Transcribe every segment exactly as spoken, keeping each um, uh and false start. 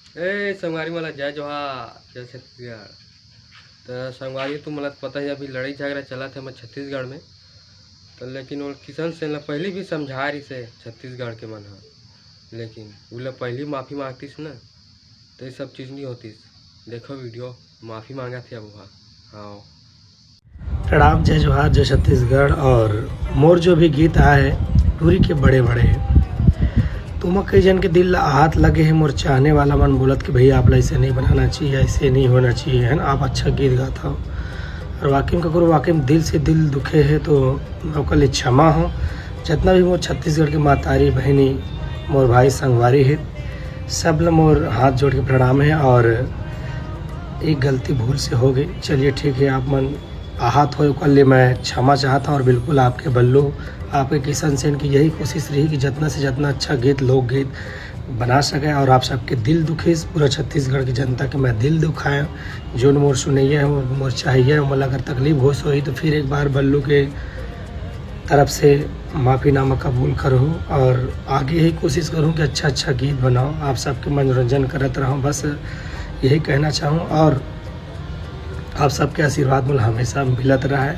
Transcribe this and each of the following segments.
ए संगवारी मन ला जय जोहार, जय छत्तीसगढ़। त संगवारी, तुमन ला पता ही, अभी लड़ाई झगड़ा चलत हे हमर छत्तीसगढ़ में। त लेकिन वो किशन सेन ला पहली भी समझा रहिस हे छत्तीसगढ़ के मन ह, लेकिन उला पहली माफी मांगतिस ना, त ये सब चीज नहीं होतिस। देखो वीडियो, माफी मांगत हे अब वहा। हाँ। प्रणाम, जय जोहार, जय छत्तीसगढ़। और मोर जो भी गीत आए हे, टूरी के बड़े बड़े हे, तुमा कई जन के दिल ला आहत लगे हे। मोर चाहने वाला मन बोलत कि भैया, आप ला ऐसे नहीं बनाना चाहिए, ऐसे नहीं होना चाहिए, है ना, आप अच्छा गीत गात हो। और वाकई में ककरो वाकई में दिल से दिल दुखे हे तो मैं ओकर लिए क्षमा हो। जितना भी मोर छत्तीसगढ़ के मातारी बहिनी, मोर भाई संगवारी हे, सब ला मोर हाथ जोड़ के प्रणाम हे। और एक गलती भूल से हो गई, चलिए ठीक है, आप मन आहत हो, ओकर लिए मैं क्षमा चाहत हूँ। और बिल्कुल आपके बल्लू, आपके किशन सेन की यही कोशिश रही कि जितना से जितना अच्छा गीत, लोकगीत बना सके और आप सबके दिल दुखे, पूरा छत्तीसगढ़ की जनता के मैं दिल दुखाया। जोन मोर सुनैया हे, मोर चाहिए, ओमन ला अगर तकलीफ होस होही तो फिर एक बार बल्लू के तरफ से माफीनामा कबूल करूँ और आगे यही कोशिश करूँ कि अच्छा अच्छा गीत बनाओ, आप सबके मनोरंजन करत रहूँ। बस यही कहना चाहूँ और आप सबके आशीर्वाद मोला हमेशा मिलत रहे,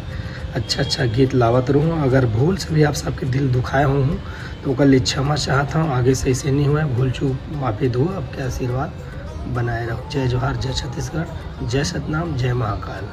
अच्छा अच्छा गीत लावत रहूँ। अगर भूल से भी आप सबके दिल दुखाए हूँ तो ओकर लिए क्षमा चाहत हूँ। आगे से ऐसे नहीं हुए, भूल चूक माफी दो, आपके आशीर्वाद बनाए रहो। जय जोहार, जय छत्तीसगढ़, जय सतनाम, जय महाकाल।